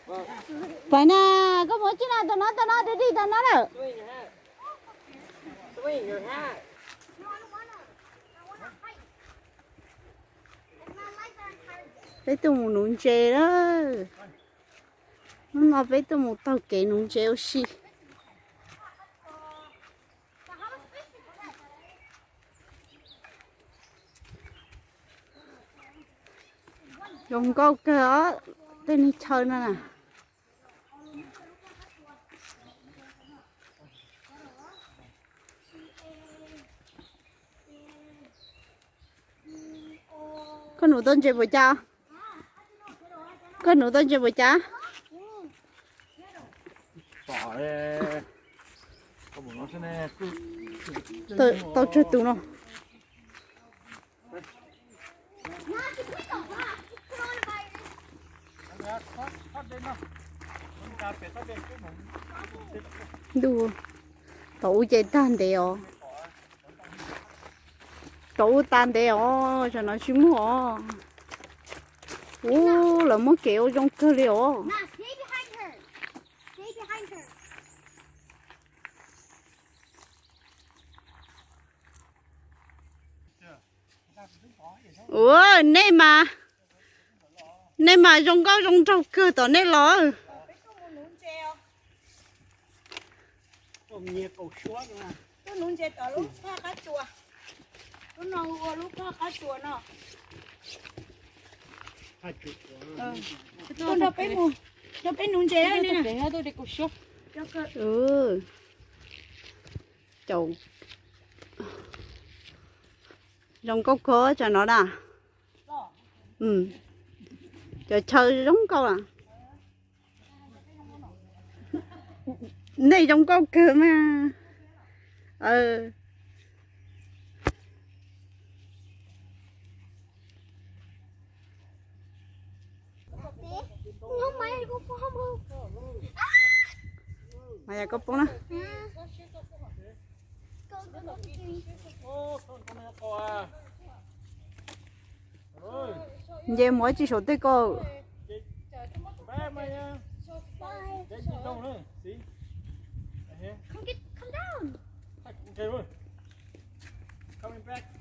Pais na, koj mus tsi na, tau no, tau no, dig dig tau no lawm. Peb tuaj mus nuv ntses na. Hnub no peb tuaj mus taug kev nuv ntses ua si. Zoo nkauj kawg os, tej neeg chaw no na. Koj nuv tau ntses puas cas? Koj nuv tau ntses puas cas? Tau tsawg tus no. Ntuj, tau ub ces tag ntev os. Tau ub tag ntev os, tsam no tsis muaj os. Ub, lawv muab kev ua zoo kawg li os. Ua, nej mas, nej mas zoo nkauj zoo nraug kawg tom nej los. Coj peb nuv ntses. Zoo nkauj kawg tsam no na. Cov chaw zoo nkauj. Nej zoo nkauj kawg mas. Mas yog koj poob na. Nce mus ib tsi saum tej ko.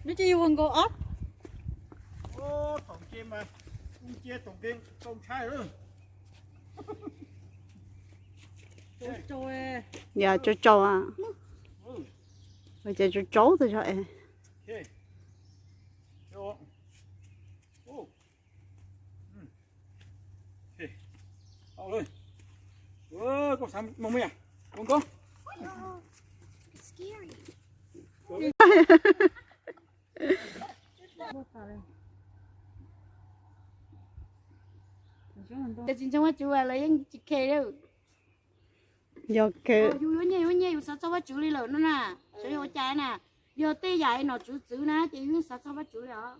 Neb tsis yug nkaus ob. Yog tsau tsau a. Ces tsau tsau tas zog es. Ces tsis ntseeg Vajtswv los yeej tsis khe li. Yog kawg. Yus yuav nyiaj yuav nyiaj yus xav txog Vajtswv li lawm no na. Xyov yog ua cas na, yog tej yam nom tswv txwv na ces yus yeej xav txog Vajtswv li os.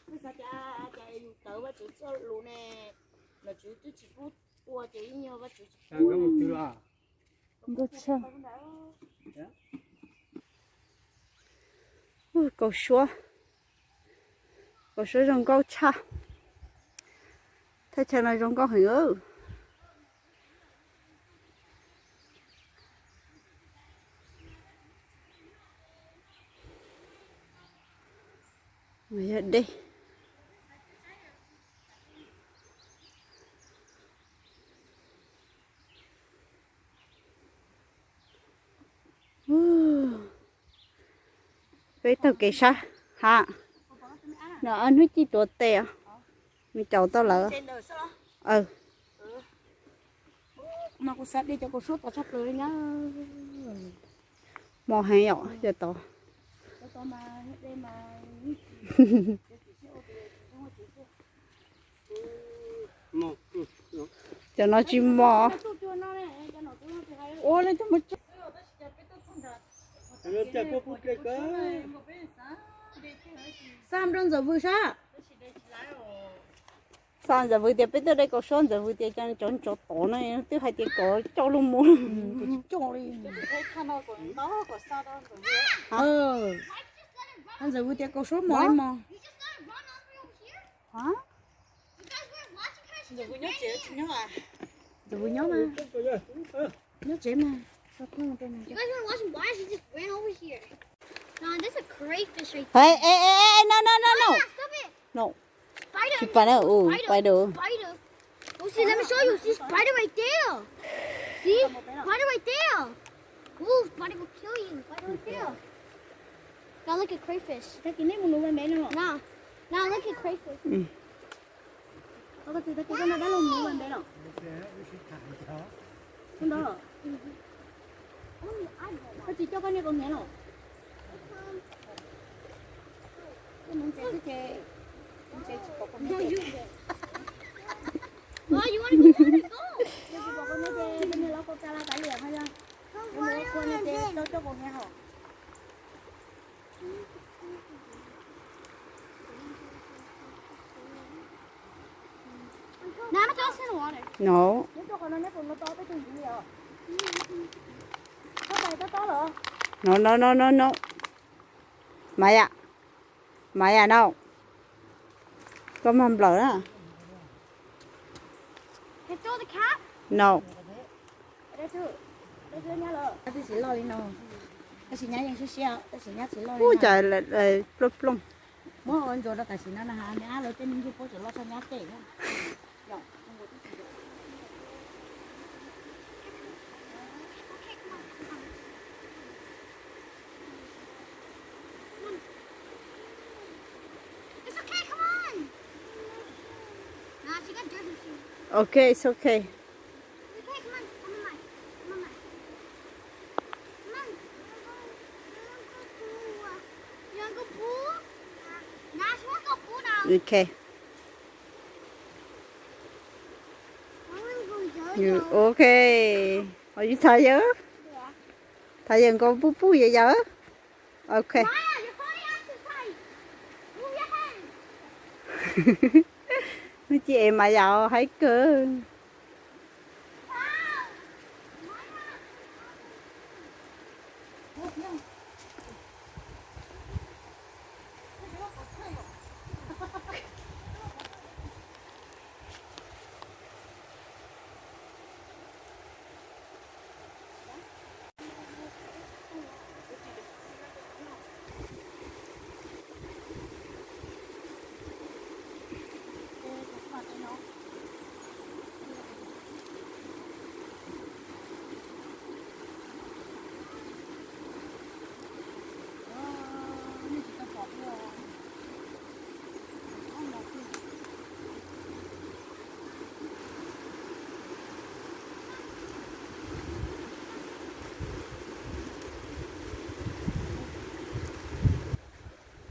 Yus xav cas, cas yus tawv Vajtswv txoj lus ne, nom tswv twb tsis pub ua ces yeej yog Vajtswv tsis pub. Ua, kaus suab, kaus suab zoo nkauj tshaj. Thaj chaw no zoo nkauj heev. Yog dej. Peb taug kev sab ha. No hnub ci tuav tes, nws caum tau lawm. Mos heev yom, yog tod. Cov no tsis mos. Xa rau Ntxawm Vwm sab. Xa Ntxawm Vwm tias peb tuaj de kaus suab, Ntxawm Vwm tias cov ntsov tod no twb hais tias kom coj lug mus. Ntxawm Vwm tias kaus suab mos li mos. Tus nyob tsev mas. You guys want to watch him wash? He just ran over here. No, that's a crayfish right there. Hey, hey, hey, hey, no, no, no, no. Ah, stop it. No. Spider. Spider, oh, spider. Spider. Oh, see, let me show you. See, spider right there. See? Spider right there. Ooh, spider will kill you. Spider right there. Now look at crayfish. Tag kis nej mus nuv npe no. Now, now look at crayfish. Tau koj txiv tag kis koj nrog dab laug mus nuv npe no. Tus ntawd. Koj txiv coj koj niag kaus hniav los. Koj nuv ntses xwb ces, nuv ntses tsis pom kaus hniav ces. Tsis pom kaus hniav ces koj niag lov kau tsa la kav liam no yog. Koj niag lov kua no ces tau coj kaus hniav hos. No. No, no, no, no, no. Maya, Maya, no. Koj mag nplawm na. No. Ua cas plooj plooj. Muab ua ntsuas rau tam sim no na, niam ab lawv tej me ntsuj pub tseem loj tshaj nyab tej. It's okay, come on. Nah, she got dirt in her shoes. Okay, it's okay. It's okay, come on, come on, Mike. Come on, Mike. Come on. You wanna go pool? Nah, she wants to go pool now. Okay. I wanna go in Jojo. You okay? Are you tired? Yeah. Tired and go poo poo, yeah, yeah? Okay. Maya, you're falling out too tight. Move your hand. Hnub ci es Maya haib kawg.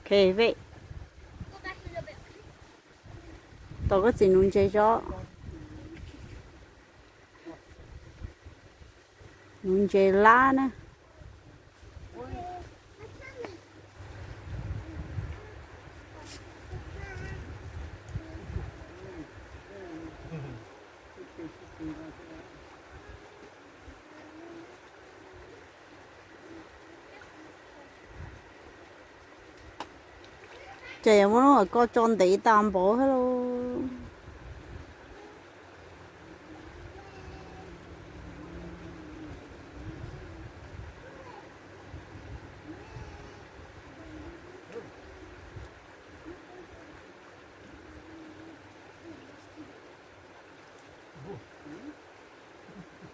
Okay, wait. Tau koj txiv nuv ntses tso. Nuv ntses lab na. Ces yuav muab lub hawv koj tso ntev tas npaum thiab lauj.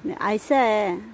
Nws aiv xwb.